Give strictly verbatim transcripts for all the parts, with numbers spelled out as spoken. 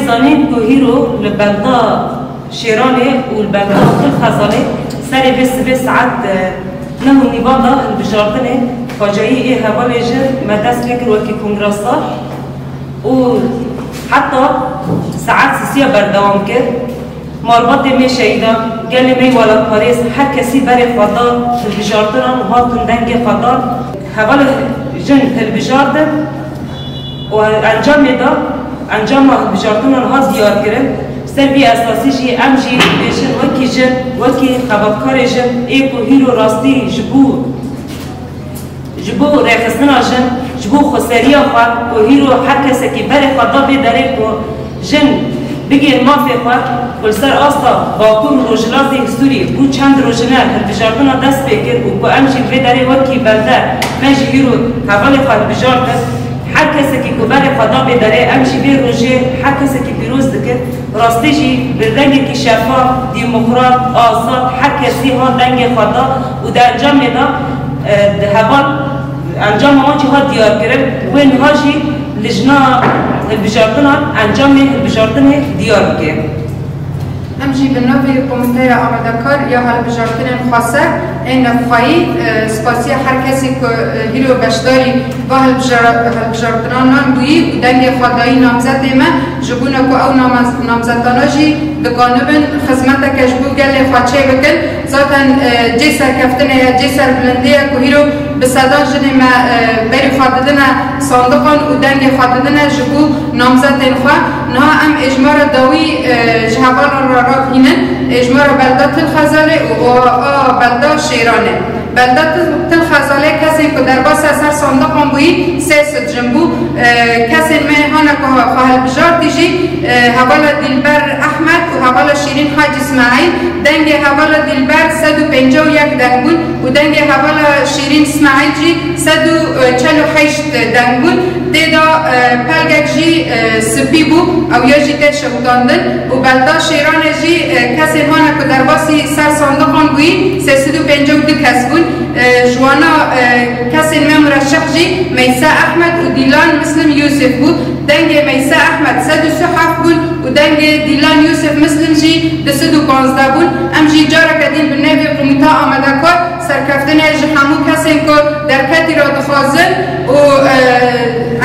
Zanîn ku hîro li belda Şêranê û li belda Til Xezalê serê vê sibê saet, e, neh û nîvan de hilbijartinê xwecayî ê hevalê jin me dest pê kir wekî kongra star û heta saet sisiya berdewam kir. Malbatê me şehîdan, gelê me yî welatparêz, her kesî berê xwe da hilbijartinan, hatin dengê xwe dan. Hevalê jin hilbijartin û encamê de, encama hilbijartinan hat diyar kirin. Ser vî esasî jî em jî dibêjin wekî jin, wekî xebatkarê jin ê ku hîro rastî ji bo ji bo rêxistina jin, ji bo xweseriya xwe ku hîro her kesekî berê xwe da vê derê ku jin bigihên mafê xwe ku li ser asta Bakur û Rojhilatê Sûriyê bû çend rojine hilbijartina dest pê kir û ku em jî vê derê wekî belde me jî hîro hevalê xwe hilbijartin. Her kesekî ku berê xwe da vê derê em jî vê rojê her kesekî pîroz dikin. Rastî jî bi dengekî şeffaf, demokrat, azad, her kesî hat dengê xwe da û di encamê de, e, di heval encama wan jî hat diyar kirin. Wê niha jî lijna hilbijartinan encamê hilbijartinê diyar bike. Em jî bi navê Komîteya Amadekar ya Hilbijartinên Xweser ên Navxweyî, e, spasiya her kesî ku, e, hîro beşdarî va hilbijara-, hilbijartinan bûyî û dengê xwe dayî namzetê me, ji bona ku ew namez-, namzetana jî dikanibin xizmeteke ji bo gelê xwe çê bikin. Zaten, e, cê serkeftinê ye, cê serbilindê ye ku hîro bi sedan jinê me, e, berî xwe didine sandiqan û dengê xwe didine ji bo namzetên xwe. Niha em êjmara dawî, e, ji hevalan re rabihînin, êjmara belda Til Xezalê û a, a belda Şêranê. Belda Til, Til Xezalê kesên ku derbasa ser sandiqan bûyî sê sed jin bû. E, kesên me hane ku xwe hilbijartî jî, e, hevala Dîlber Ehmed û hevala Şîrîn Hacî Îsmaîl. Dengê hevala Dîlber sed û pêncî û yek deng bûn û dengê hevala Şîrîn Îsmaîl jî sed û çel û heşt deng bûn. Tê de, e, pelgek jî, e, spî bû, ew ya jî tê şewitandin û belda Şêranê jî, e, kesên hane ku derbasî ser sandiqan bûyî sê sed û pêncî û du kes bûn. E, ji wana, e, kesên me mureşex jî Meysa Ehmed û Dîlan Mislim Yûsif bû. Dengê Meysa Ehmed sed û sî û heft bûn û dengê Dîlan Yûsif Mislim jî du sed û panzdeh bûn. Em jî careke din bi navê Komîta Amadekar serkeftinê ji hemû kesên ku derketî re dixwazin û, e,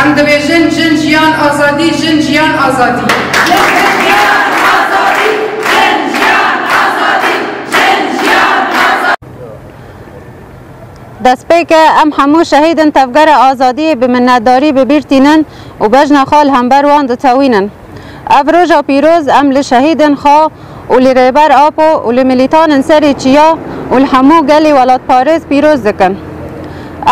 em dibêjin, jin, jiyan, azadî, jin, jiyan, azadî. Jin, jiyan, azadî, jin, jiyan, azadî, jin, jiyan, azadî. Destpêke em hemû şehîdên Tevgera Azadiyê bi minnetdarî bi bîr tînin û bejna xwe li hember wan ditewînin. Ev roja pîroz em li şehîdên xwe û li Rêber Apo û li milîtanên serê çiya û li hemû gelê welatparêz pîroz dikin.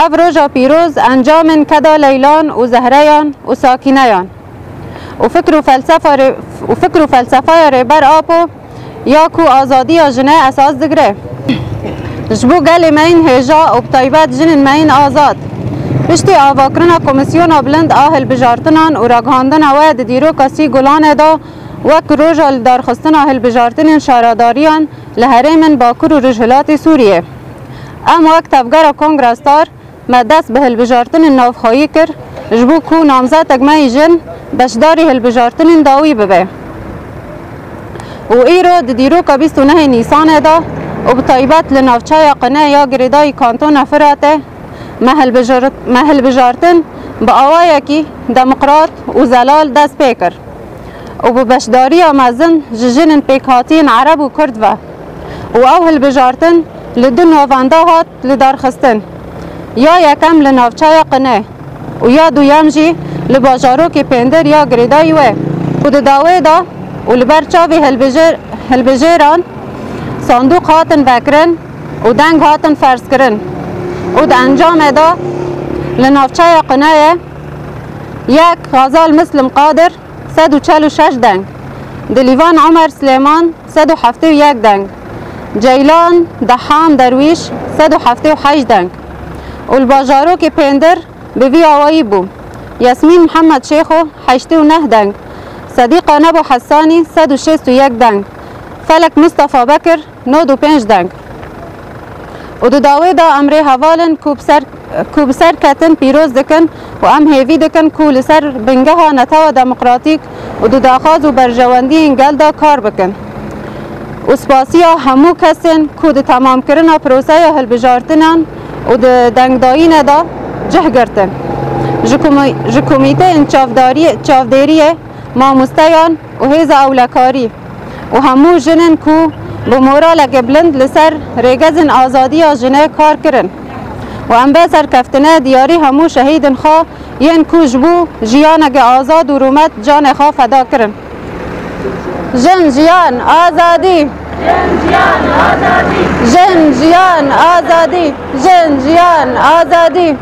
Ev roja pîroz encamên keda Leylan û Zehreyan û Sakîneyan û fikr û felsefa rê-, û fikr û felsefaya Rêber Apo ya ku azadiya jinê esas digire. Ji bo gelê me yên hêja û bi taybet jinên me yên azad. Piştî avakirina Komîsyona Bilind a Hilbijartinan û ragihandina we di dîroka sî Gulanê de wek roja lidarxistina hilbijartinên şaredariyan li herêmên Bakur û Rojhilatê Sûriyê. Em wek Tevgera Kongra Star me dest bi hilbijartinên navxweyî kir, ji bo ku namzetek me yî jin beşdarî hilbijartinên dawî bibe. Û îro di dîroka bîst û nehê Nîsanê de û bi taybet li navçeya Qine ya girêdayî Kantona Firatê me hilbijart-, me hilbijartin bi awayekî demokrat û zelal dest pê kir. Û bi beşdariya mezin ji jinên pêkhatiyên Ereb û Kurd ve. Û ew hilbijartin li du navenda hat lidarxistin. Ya yekem li navçeya Qine û ya duyem jî li bajarokê Pêndir ya girêdayî wê ku di dawê de û li ber çavê hilbijêr-, hilbijêran sandûq hatin vekirin û deng hatin ferzkirin û di encamê de li navçeya Qineyê yek Xazal Mislim Qadir, sed û çel û şeş deng. Dilîvan Omer Silêman, sed û heftê û yek deng. Ceylan Dehan Derwîş, sed û heftê û heşt deng. Û li bajarokê Pêndir bi vî awayî bû. Yasmîn Mihemed Şêxo, heştê û neh deng. Sedîqa Nebo Hesanî, sed û şêst û yek deng. Felek Mistefa Bekir, nod û pênc deng. Û di dawê de em rêheval in ku bi ser, ku bi ser ketin pîroz dikin û em hêvî dikin ku li ser bingeha Netewa Demokratîk û di daxwaz û berjewendiyên gel de kar bikin. Û spasiya hemû kesên ku di temamkirina proseya hilbijartinan û di dengdayînê de cih girtin. Ji komî-, ji komîteyên çavdariyê, çavdêriyê, mamosteyan û hêza ewlekarî û hemû jinên ku bi moraleke bilind li ser rêgezên azadiya jinê kar kirin. Û em bê serkeftine diyarî hemû şehîdên xwe yên ku ji bo jiyaneke azad û rûmet canê xwe feda kirin. Jin, jiyan, azadî! Jin, jiyan, azadî! Jin, jiyan, azadî!